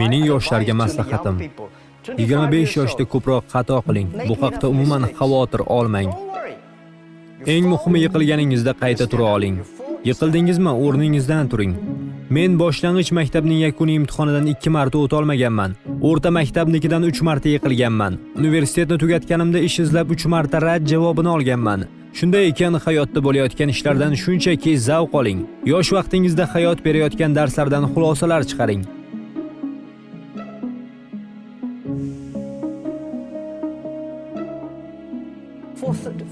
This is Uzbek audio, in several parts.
Mening yoshlarga maslahatim: 25 yoshda ko'proq xato qiling. Bu haqda umuman xavotir olmang. Eng muhimi, yiqilganingizda qayta tura oling. Yiqildingizmi, o'rningizdan turing. Men boshlang'ich maktabning yakuniy imtihonidan 2 marta o'ta olmaganman. O'rta maktabnikidan 3 marta yiqilganman. Universitetni tugatganimda ish izlab 3 marta rad javobini olganman. Shunday ekan, hayotda bo'layotgan ishlardan shunchaki zavq oling. Yosh vaqtingizda hayot berayotgan darslardan xulosalar chiqaring.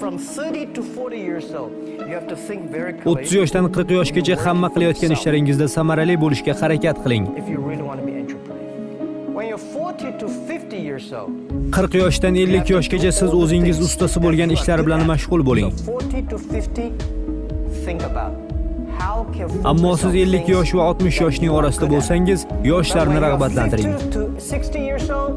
From 30 to 40 years old, you have to think very 30 yoshdan 40 yoshgacha hamma qilayotgan ishlaringizda samarali bo'lishga harakat qiling. If you really want to be entrepreneur. When you're 40 to 50 years old, 40 yoshdan 50 yoshgacha siz o'zingiz ustasi bo'lgan ishlar bilan mashg'ul bo'ling. So 40 to 50, think about how can Ammo focus siz on 50 things yosh va 60 that yoshning you are orasida good at. bo'lsangiz, yoshlarni But when you are rag'batlantiring. 50 to 60 years old,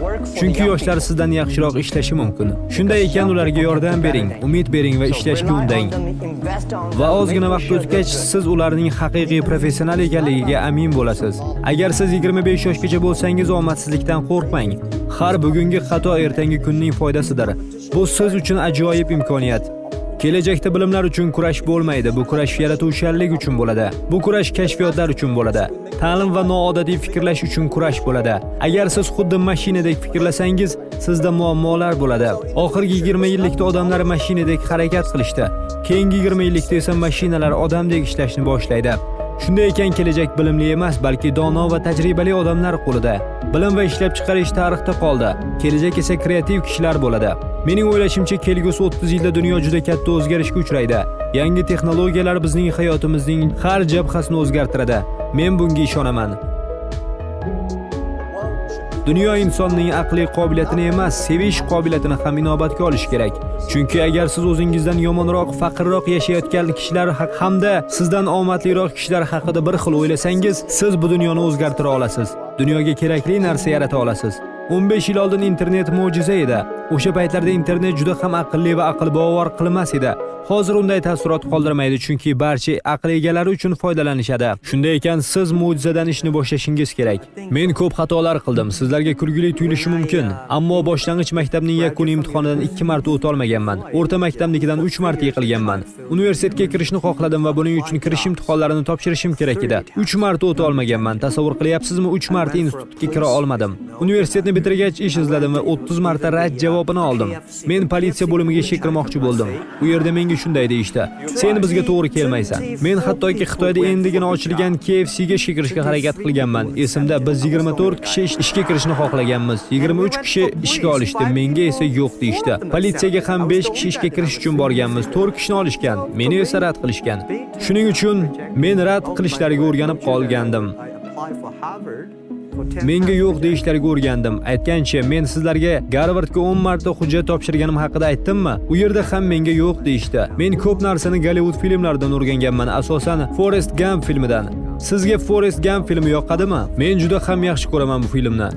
work for the Chunki young yoshlar people. sizdan yaxshiroq ishlashi mumkin. Shunday ekan, ularga yordam bering, umid bering va So ishlashga rely on undang. them, invest on Va them, ozgina making vaqt sure o'tgach, they're good. siz ularning haqiqiy professional ekanligiga amin bo'lasiz. Agar siz 25 yoshgacha bo'lsangiz, omadsizlikdan qo'rqmang. Har bugungi xato ertangi kunning foydasidir. Bu siz uchun ajoyib imkoniyat. Kelajakda bilimlar uchun kurash bo'lmaydi. Bu kurash yaratuvchanlik uchun bo'ladi. Bu kurash kashfiyotlar uchun bo'ladi. Ta'lim va noodatiy fikrlash uchun kurash bo'ladi. Agar siz xuddi mashinadek fikrlasangiz, sizda muammolar bo'ladi. Oxirgi 20 yillikda odamlar mashinadek harakat qilishdi. Keyingi 20 yillikda esa mashinalar odamdek ishlashni boshlaydi. Shunday ekan, kelajak bilimli emas, balki dono va tajribali odamlar qo'lida. Bilim va ishlab chiqarish tarixda qoldi. Kelajak esa kreativ kishilar bo'ladi. Mening o'ylashimcha, kelgusi 30 yilda dunyo juda katta o'zgarishga uchraydi. Yangi texnologiyalar bizning hayotimizning har jabhasini o'zgartiradi. Men bunga ishonaman. Dunyo insonning aqliy qobiliyatini emas, sevish qobiliyatini ham inobatga olish kerak. Chunki agar siz o'zingizdan yomonroq, faqirroq yashayotgan kishilar hamda sizdan omadliroq kishilar haqida bir xil o'ylasangiz, siz bu dunyoni o'zgartira olasiz. Dunyoga kerakli narsa yarata olasiz. 15 yil oldin internet mo'jiza edi. O'sha paytlarda internet juda ham aqlli va aql bovar qilmas edi. Hozir unday taassurot qoldirmaydi, chunki barcha aql egalari uchun foydalanishadi. Shunday ekan, siz mo'jizadan ishni boshlashingiz kerak. Men ko'p xatolar qildim. Sizlarga kulgili tuyulishi mumkin, ammo boshlang'ich maktabning yakuniy imtihonidan 2 marta o'ta olmaganman. O'rta maktabnikidan 3 marta yiqilganman. Universitetga kirishni xohladim va buning uchun kirish imtihonlarini topshirishim kerak edi. 3 marta o'ta olmaganman. Tasavvur qilyapsizmi? 3 marta institutga kira olmadim. Universitetni bitirgach ish izladim va 30 marta rad javobini oldim. Men politsiya bo'limiga ishga kirmoqchi bo'ldim. U yerda menga shunday deyishdi: "Sen bizga to'g'ri kelmaysan." Men hattoki Xitoyda endigina ochilgan KFC ga ishga kirishga harakat qilganman. Esimda, biz 24 kishi ishga kirishni xohlaganmiz. 23 kishi ishga olishdi, menga esa yo'q deyishdi. Politsiyaga ham 5 kishi ishga kirish uchun borganmiz. 4 kishini olishgan, meni esa rad qilishgan. Shuning uchun men rad qilishlariga o'rganib qolgandim. Menga yo'q deyishlariga o'rgandim. Aytgancha, men sizlarga Garvardga 10 marta hujjat topshirganim haqida aytdimmi? U yerda ham menga yo'q deyishdi. Men ko'p narsani Gollivud filmlaridan o'rganganman, asosan Forrest Gump filmidan. Sizga Forrest Gump filmi yoqadimi? Men juda ham yaxshi ko'raman bu filmni.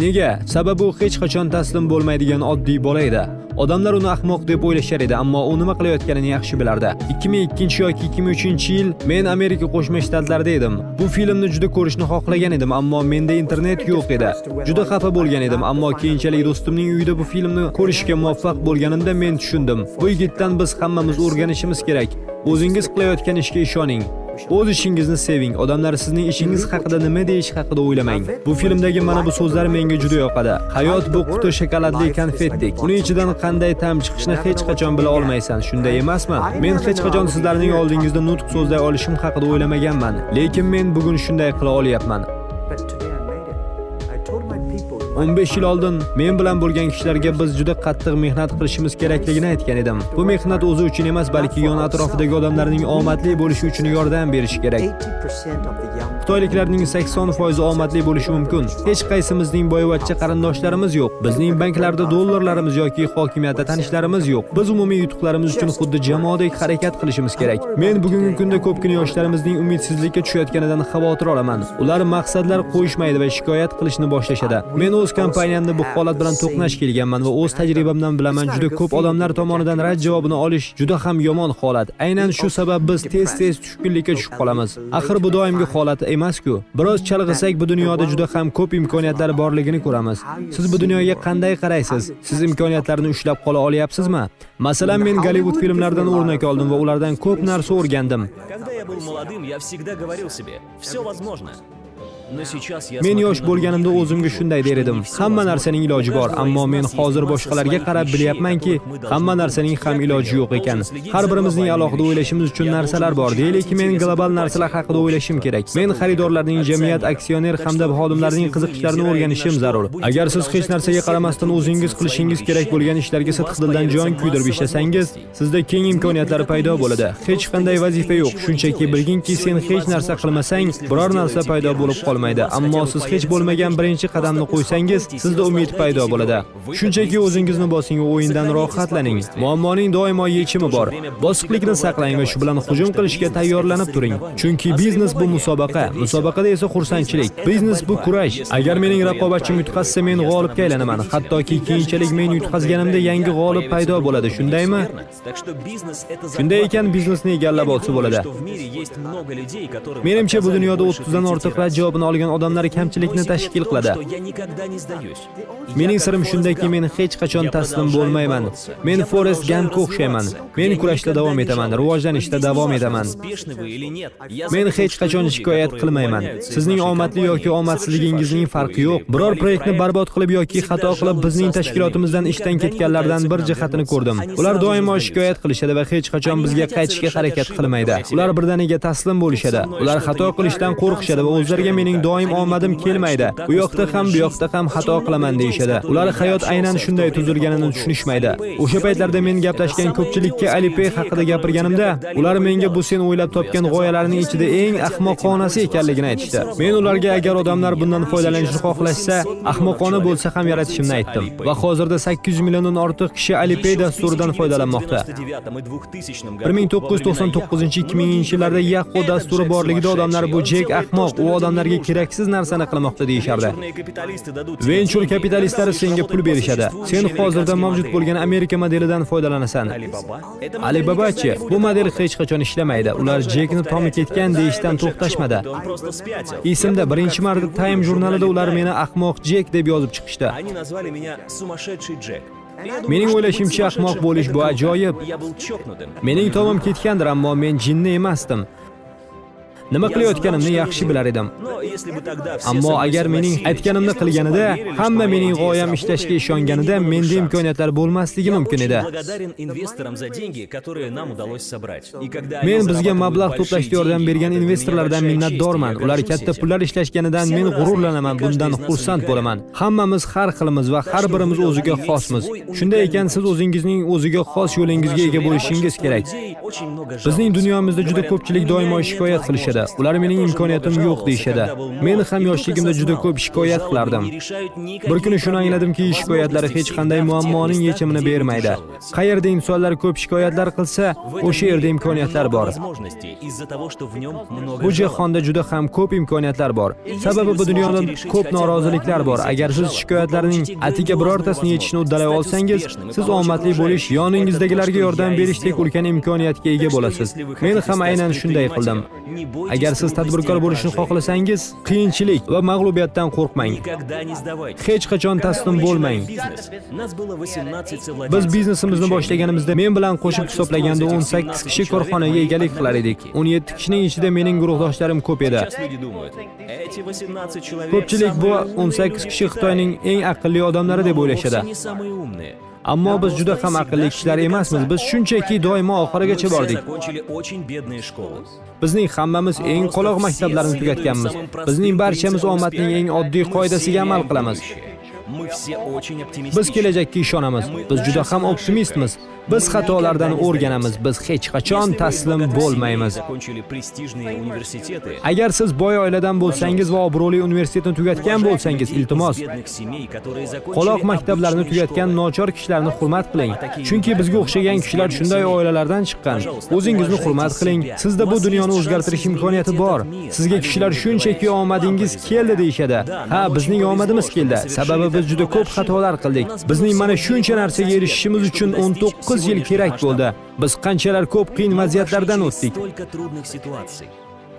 Nega? Sababi u hech qachon taslim bo'lmaydigan oddiy bola edi. Odamlar uni ahmoq deb o'ylashar edi, ammo u nima qilayotganini yaxshi bilardi. 2002 yoki 2003-yil men Amerika Qo'shma Shtatlarida edim. Bu filmni juda ko'rishni xohlagan edim, ammo menda internet yo'q edi. Juda xafa bo'lgan edim, ammo keyinchalik do'stimning uyida bu filmni ko'rishga muvaffaq bo'lganimda men tushundim. Bu yigitdan biz hammamiz o'rganishimiz kerak. O'zingiz qilayotgan ishga ishoning. O'z ishingizni seving. Odamlar sizning ishingiz haqida nima deyish haqida o'ylamang. Bu filmdagi mana bu so'zlar menga juda yoqadi. Hayot bu quti shokoladli konfetdek. Uni ichidan qanday ta'm chiqishini hech qachon bila olmaysan, shunday emasmi? Men hech qachon sizlarning oldingizda nutq so'zlay olishim haqida o'ylamaganman. Lekin men bugun shunday qila olyapman. But today I made it. I told my people, 15 yil oldin men bilan bo'lgan kishilarga biz juda qattiq mehnat qilishimiz kerakligini aytgan edim. Bu mehnat o'zi uchun emas, balki yon atrofidagi odamlarning omadli bo'lishi uchun yordam berishi kerak. 80% of the young Xitoyliklarning 80% omadli bo'lishi mumkin. Hech qaysimizning boyvachcha qarindoshlarimiz yo'q. Bizning banklarda dollarlarimiz yoki hokimiyatda tanishlarimiz yo'q. Biz umumiy yutuqlarimiz uchun xuddi jamoadek harakat qilishimiz kerak. Men bugungi kunda ko'pgina yoshlarimizning umidsizlikka tushayotganidan xavotir olaman. Ular maqsadlar qo'yishmaydi va shikoyat qilishni boshlashadi. Men o'z O'z kompaniyamda bu holat bilan to'qnash kelganman va o'z tajribamdan bilaman, juda ko'p odamlar tomonidan rad javobini olish juda ham yomon holat. Aynan shu sabab biz tez-tez tushkunlikka tushib qolamiz. Axir bu doimgi holat emas-ku. Biroz chalg'isak, bu dunyoda juda ham ko'p imkoniyatlar borligini ko'ramiz. Siz bu dunyoga qanday qaraysiz? Siz imkoniyatlarni ushlab qola olyapsizmi? Masalan, men Gollivud filmlaridan o'rnak oldim va ulardan ko'p narsa o'rgandim. Когда я был молодым, я всегда говорил себе: все возможно. Men yosh bo'lganimda o'zimga shunday der edim: hamma narsaning iloji bor. Ammo men hozir boshqalarga qarab bilyapmanki, hamma narsaning ham iloji yo'q ekan. Har birimizning alohida o'ylashimiz uchun narsalar bor. Deylik, men global narsalar haqida o'ylashim kerak. Men xaridorlarning, jamiyat, aksioner hamda xodimlarning qiziqishlarini o'rganishim zarur. Agar siz hech narsaga qaramasdan o'zingiz qilishingiz kerak bo'lgan ishlarga sidqidildan jon kuydirib ishlasangiz, sizda keng imkoniyatlar paydo bo'ladi. Hech qanday vazifa yo'q, shunchaki bilginki, sen hech narsa qilmasang, biror narsa paydo bo'lib qolmaydi. Ammo siz hech bo'lmagan birinchi qadamni qo'ysangiz, sizda umid paydo bo'ladi. Shunchaki o'zingizni bosing va o'yindan rohatlaning. Muammoning doimo yechimi bor. Bosiqlikni saqlang va shu bilan hujum qilishga tayyorlanib turing, chunki biznes bu musobaqa, musobaqada esa xursandchilik. Biznes bu kurash. Agar mening raqobatchim yutqazsa, men g'olibga aylanaman. Hattoki keyinchalik men yutqazganimda yangi g'olib paydo bo'ladi, shundaymi? Shunday ekan, biznesni egallab olsa bo'ladi. Menimcha, bu dunyoda 30 dan ortiq rad javobini olgan odamlar kamchilikni tashkil qiladi. Mening sirim shundaki, men hech qachon taslim bo'lmayman. Men Forrest Gampga o'xshayman. Men kurashda davom etaman, rivojlanishda davom etaman. Men hech qachon shikoyat qilmayman. Sizning omadli yoki omadsizligingizning farqi yo'q. Biror proyektni barbod qilib yoki xato qilib bizning tashkilotimizdan ishdan ketganlardan bir jihatini ko'rdim. Ular doimo shikoyat qilishadi va hech qachon bizga qaytishga harakat qilmaydi. Ular birdaniga taslim bo'lishadi. Ular xato qilishdan qo'rqishadi va o'zlariga "Mening doim omadim kelmaydi. U yoqda ham, bu yoqda ham xato qilaman" deyishadi. Ular hayot aynan shunday tuzilganini tushunishmaydi. O'sha paytlarda men gaplashgan ko'pchilikka Alipay haqida gapirganimda, ular menga bu sen o'ylab topgan g'oyalarning ichida eng ahmoqonasi ekanligini aytishdi. Men ularga agar odamlar bundan foydalanishni xohlashsa, ahmoqona bo'lsa ham yaratishimni aytdim. Va hozirda 800 milliondan ortiq kishi Alipay dasturidan foydalanmoqda. 1999-2000 yillarda Yahoo dasturi borligida odamlar "Bu Jek ahmoq, u odamlarga keraksiz narsani qilmoqda" deyishardi. Venchur kapitalistlari senga pul berishadi. Sen hozirda mavjud bo'lgan Amerika modelidan foydalanasan. Alibaba-chi? Bu model hech qachon ishlamaydi. Ular Jekni tomi ketgan deyishdan to'xtashmadi. Esimda, birinchi marta Time jurnalida ular meni "Ahmoq Jek" deb yozib chiqishdi. Mening o'ylashimcha, ahmoq bo'lish bu ajoyib. Mening tomim ketgandir, ammo men jinni emasdim. Nima qilayotganimni yaxshi bilar edim. Ammo agar mening aytganimni qilganida, hamma mening g'oyam ishlashga ishonganida, menda imkoniyatlar bo'lmasligi mumkin edi. Men bizga mablag' to'plashda yordam bergan investorlardan minnatdorman. Ular katta pullar ishlashganidan men g'ururlanaman, bundan xursand bo'laman. Hammamiz har xilmiz va har birimiz o'ziga xosmiz. Shunday ekan, siz o'zingizning o'ziga xos yo'lingizga ega bo'lishingiz kerak. Bizning dunyomizda juda ko'pchilik doimo shikoyat qilishadi. Ular "Mening imkoniyatim yo'q" deyishadi. Men ham yoshligimda juda ko'p shikoyat qilardim. Bir kuni shuni angladimki, shikoyatlar hech qanday muammoning yechimini bermaydi. Qayerda insonlar ko'p shikoyatlar qilsa, o'sha yerda imkoniyatlar bor. Bu jahonda juda ham ko'p imkoniyatlar bor. Sababi bu dunyoda ko'p noroziliklar bor. Agar siz shikoyatlarning atigi birortasini yechishni uddalay olsangiz, siz omadli bo'lish, yoningizdagilarga yordam berishdek ulkan imkoniyatga ega bo'lasiz. Men ham aynan shunday qildim. Agar siz tadbirkor bo'lishni xohlasangiz, qiyinchilik va mag'lubiyatdan qo'rqmang. Hech qachon taslim bo'lmang. Biz biznesimizni boshlaganimizda, men bilan qo'shib hisoblaganda 18 kishi korxonaga egalik qilar edik. 17 kishining ichida mening guruhdoshlarim ko'p edi. Ko'pchilik bu 18 kishi Xitoyning eng aqlli odamlari deb o'ylashadi. Ammo biz juda ham aqlli kishilar emasmiz. Biz shunchaki doimo oxirigacha bordik. Bizning hammamiz eng qoloq maktablarni tugatganmiz. Bizning barchamiz omadning eng oddiy qoidasiga amal qilamiz. Biz kelajakka ishonamiz. Biz juda ham optimistmiz. Biz xatolardan o'rganamiz. Biz hech qachon taslim bo'lmaymiz. Agar siz boy oiladan bo'lsangiz va obro'li universitetni tugatgan bo'lsangiz, iltimos, qoloq maktablarni tugatgan nochor kishilarni hurmat qiling. Chunki bizga o'xshagan kishilar shunday oilalardan chiqqan. O'zingizni hurmat qiling. Sizda bu dunyoni o'zgartirish imkoniyati bor. Sizga kishilar shunchaki "Omadingiz keldi" deyishadi. Ha, bizning omadimiz keldi. Sababi biz juda ko'p xatolar qildik. Bizning mana shuncha narsaga erishishimiz uchun 19 yil kerak bo'ldi. Biz qanchalar ko'p qiyin vaziyatlardan o'tdik. Столько трудных ситуаций.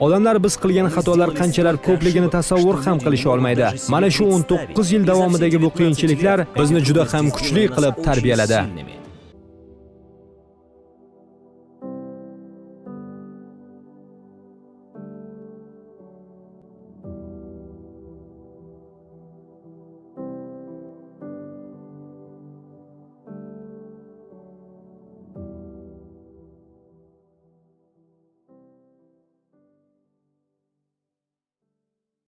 Odamlar biz qilgan xatolar qanchalar ko'pligini tasavvur ham qilisha olmaydi. Mana shu 19 yil davomidagi bu qiyinchiliklar bizni juda ham kuchli qilib tarbiyaladi. Сильными.